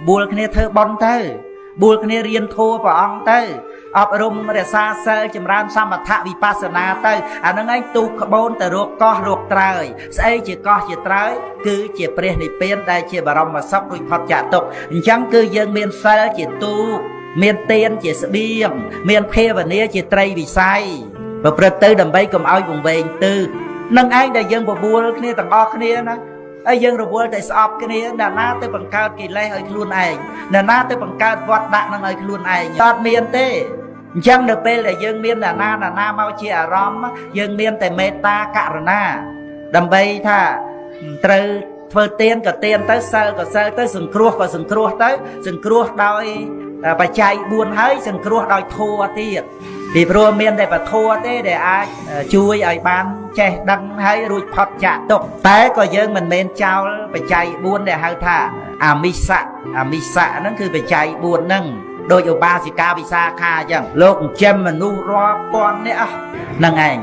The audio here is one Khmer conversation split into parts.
បួលគ្នាធ្វើបន់ទៅបួលគ្នារៀនធម៌ព្រះអង្គទៅអប់រំរក្សាសិលចម្រើនសមថវិបស្សនាទៅអាហ្នឹងឯងទូកក្បូនទៅរកកោះរកត្រើយស្អីជាកោះជាត្រើយគឺជាព្រះនិព្វានដែលជាបរមសុខរួចផុតចាកទុក្ខអញ្ចឹងគឺយើងមានសិលជាទូកមានទានជាស្បៀងមានភាវនាជាត្រីវិស័យប្រព្រឹត្តទៅដើម្បីកុំឲ្យវង្វេងទិសនឹងឯងដែលយើងបបួលគ្នាទាំងអស់គ្នាណាហើយយើងរវល់តែស្អប់គ្នាអ្នកណាទៅបង្កើតកិលេសឲ្យខ្លួនឯងអ្នកណាទៅបង្កើតវត្តដាក់នឹងឲ្យខ្លួនឯងអត់មានទេអញ្ចឹងនៅពេលដែលយើងមានអ្នកណាអ្នកណាមកជាអារម្មណ៍យើងមានតែមេត្តាករុណាដើម្បីថាត្រូវធ្វើទានក៏ទានទៅសិលក៏សិលទៅសង្គ្រោះក៏សង្គ្រោះទៅសង្គ្រោះដោយបច្ច័យ4ហើយសង្គ្រោះដោយធម៌ទៀតពីព្រោះមានតែពធទេដែលអាចជួយឲ្យបានចេះដឹងហើយរួចផុតចាកទុក្ខតែក៏យើងមិនមែនចោលបច្ច័យ4ដែលហៅថាអាមិសៈអាមិសៈហ្នឹងគឺបច្ច័យ4ហ្នឹងដោយឧបាសិកាវិសាខាអញ្ចឹងលោកចិញ្ចឹមមនុស្សរាប់ពាន់នាក់ហ្នឹងឯង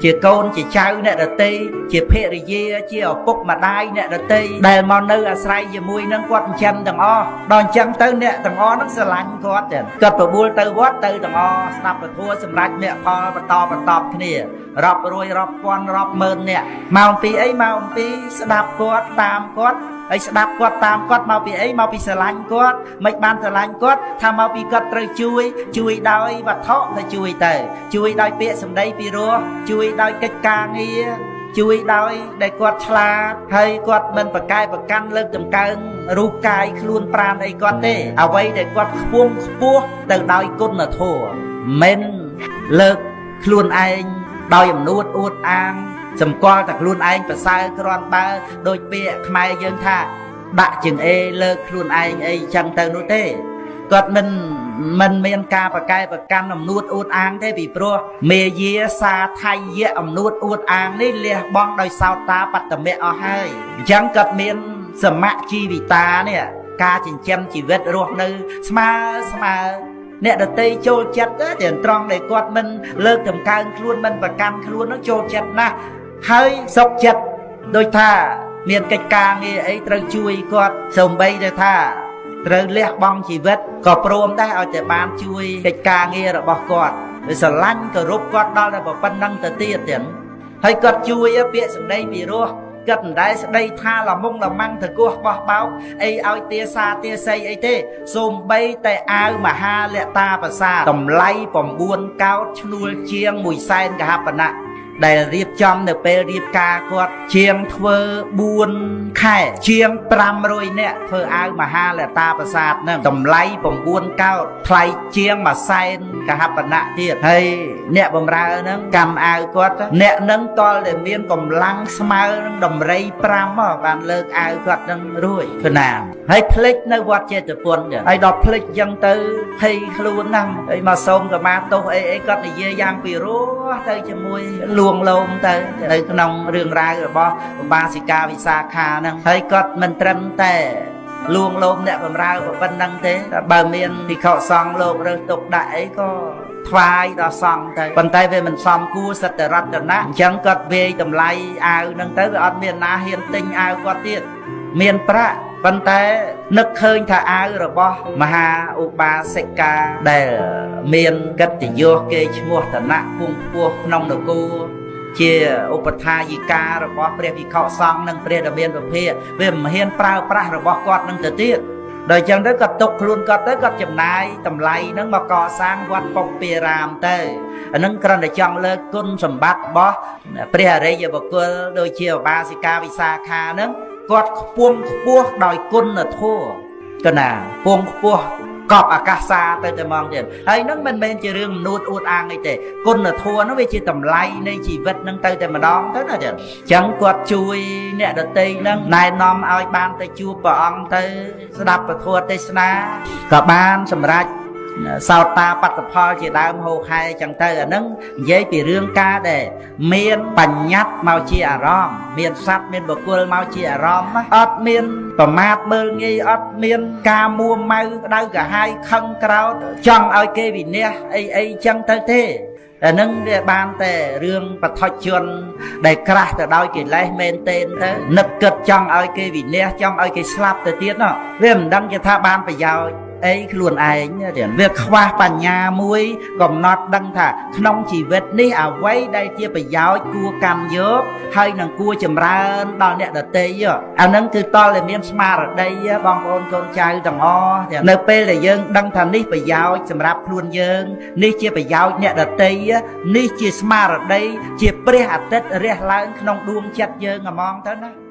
ជាកូនជាចៅអ្នកដតីជាភរិយាជាឪពុកម្ដាយអ្នកដតីដែលមកនៅអាស្រ័យជាមួយនឹងគាត់ចិញ្ចឹមទាំងអស់ដល់អញ្ចឹងទៅអ្នកទាំងអស់ហ្នឹងស្រឡាញ់គាត់ចឹងគាត់បបួលទៅវត្តទៅទាំងអស់ស្ដាប់ពធសម្រាប់មគ្គផលបន្តបន្តគ្នារាប់រយរាប់ពាន់រាប់ម៉ឺនអ្នកមកពីអីមកអំពីស្ដាប់គាត់តាមគាត់ហើយស្ដាប់គាត់តាមគាត់មកពីអីមកពីស្រឡាញ់គាត់មិនបានស្រឡាញ់គាត់ថាមកពីគាត់ត្រូវជួយជួយដោយវត្ថុទៅជួយទៅជួយដោយពាក្យសម្ដីពីរោះជួយដោយកិច្ចការងារជួយដោយដែលគាត់ឆ្លាតហើយគាត់មិនប្រកែប្រកាន់លើកតម្កើងរូបកាយខ្លួនប្រាណអីគាត់ទេអ្វីដែលគាត់ខ្ពង់ខ្ពស់ទៅដោយគុណធម៌មិនលើកខ្លួនឯងដោយអំនួតអួតអាងសម្គាល់តែខ្លួនឯងប្រសើរគ្រាន់បើដោយពាក្យខ្មែរយើងថាដាក់ជាងអេលើកខ្លួនឯងអីចឹងទៅនោះទេគាត់មិនមានការប្រកែប្រកាន់អំនួតអួតអាងទេពីព្រោះមេយាសាថយៈអំនួតអួតអាងនេះលះបង់ដោយសោតាបត្តមៈអស់ហើយអញ្ចឹងគាត់មានសមជីវិតានេះការចិញ្ចឹមជីវិតរស់នៅស្មើស្មើអ្នកដតីចូលចិត្តតែត្រង់ដែលគាត់មិនលើកតម្កើងខ្លួនមិនប្រកាន់ខ្លួននឹងចូលចិត្តណាស់ហើយសុខចិត្តដូចថាមានកិច្ចការងារអីត្រូវជួយគាត់សំបីទៅថាត្រូវលះបង់ជីវិតក៏ព្រមដែរឲ្យតែបានជួយកិច្ចការងាររបស់គាត់វាស្រឡាញ់គោរពគាត់ដល់តែប៉ុណ្្នឹងទៅទៀតទាំងហើយគាត់ជួយពាក្យសម្ដីពីរោះគាត់មិនដែលស្ដីថាលមុងលម៉ាំងទៅគោះបោះបោកអីឲ្យទាសាទាស័យអីទេសូម្បីតែអាវមហាលតាប្រាសាទតម្លៃ9កោដឈ្នួលជាង1សែនកហបណៈដែលរៀបចំនៅពេលរៀបការគាត់ជាងធ្វើ4ខែជាង500នាក់ធ្វើអាវមហាលតាប្រាសាទហ្នឹងតម្លៃ9កោដថ្លៃជាង1សែនកហបណៈទៀតហើយអ្នកបំរើហ្នឹងកម្មអាវគាត់អ្នកហ្នឹងតលតែមានកម្លាំងស្មើនឹងដំរី5បានលើកអាវគាត់ហ្នឹងរួចគណាហើយភ្លេចនៅវត្តចេតពុនហើយដល់ភ្លេចចឹងទៅភ័យខ្លួនណាស់ហើយមកសូមកមាទោសអីអីគាត់និយាយយ៉ាងពីរោះទៅជាមួយលួងលោមទៅនៅក្នុងរឿងរ៉ាវរបស់ឧបាសិកាវិសាខាហ្នឹងហើយគាត់មិនត្រឹមតែលួងលោមអ្នកបំរើប៉ុណ្្នឹងទេតែបើមានភិក្ខុសង្ឃលោករើសទុកដាក់អីក៏ថ្វាយដល់សង្ឃទៅប៉ុន្តែវាមិនសមគួរសិទ្ធរតនៈអញ្ចឹងគាត់វាយតម្លៃអាវហ្នឹងទៅវាអត់មានណាហ៊ានទិញអាវគាត់ទៀតមានប្រាក់ប៉ុន្តែនឹកឃើញថាអាវរបស់មហាឧបាសិកាដែលមានកិត្តិយសគេឈ្មោះឋានៈពងខ្ពស់ក្នុងនគរជាឧបថាយិការបស់ព្រះភិក្ខុសង្ឃនិងព្រះដ៏មានពភាវាមិនហ៊ានប្រើប្រាស់របស់គាត់នឹងទៅទៀតដល់អញ្ចឹងទៅគាត់ទុកខ្លួនគាត់ទៅគាត់ចំណាយតម្លៃហ្នឹងមកកសាងវត្តពុព្វារាមទៅអាហ្នឹងគ្រាន់តែចង់លើកគុណសម្បត្តិរបស់ព្រះអរិយបុគ្គលដូចជាឧបាសិកាវិសាខាហ្នឹងគាត់ខ្ពង់ខ្ពស់ដោយគុណធម៌កណាពងខ្ពស់កប់អាកាសាទៅតែហ្មងទៀតហើយហ្នឹងមិនមែនជារឿងមនុស្សអួតអាងអីទេគុណធម៌ហ្នឹងវាជាតម្លៃនៃជីវិតហ្នឹងទៅតែម្ដងទៅណាចឹងចឹងគាត់ជួយអ្នកដទៃហ្នឹងណែនាំឲ្យបានទៅជួបព្រះអង្គទៅស្ដាប់ពធទេសនាក៏បានសម្រេចសោតាបត្តផលជាដើមហោខែចឹងទៅអាហ្នឹងនិយាយពីរឿងការដែលមានបញ្ញត្តិមកជាអារម្មណ៍មានសត្វមានបុគ្គលមកជាអារម្មណ៍អត់មានប្រមាថមើលងាយអត់មានការមួម៉ៅក្តៅក្រហាយខឹងក្រោធចង់ឲ្យគេវិនិច្ឆ័យអីអីចឹងទៅទេ អានឹងវាបានតែរឿងបឋជនដែលក្រាស់ទៅដោយកិលេសមែនទែនទៅនឹកគិតចង់ឲ្យគេវិនាសចង់ឲ្យគេស្លាប់ទៅទៀតណោះវាមិនដឹងជាថាបានប្រយោជន៍អីខ្លួនឯងវាខ្វះបញ្ញាមួយកំណត់ដឹងថាក្នុងជីវិតនេះអ្វីដែលជាប្រយោជន៍គួរកាន់យកហើយនឹងគួរចម្រើនដល់អ្នកដទៃអានឹងគឺតលតែមានស្មារតីបងប្អូនកូនចៅទាំងអស់នៅពេលដែលយើងដឹងថានេះប្រយោជន៍សម្រាប់ខ្លួនយើងនេះជាប្រយោជន៍អ្នកដទៃនេះជាស្មារតីជាព្រះអាទិត្យរះឡើងក្នុងដួងចិត្តយើងហ្មងទៅណា។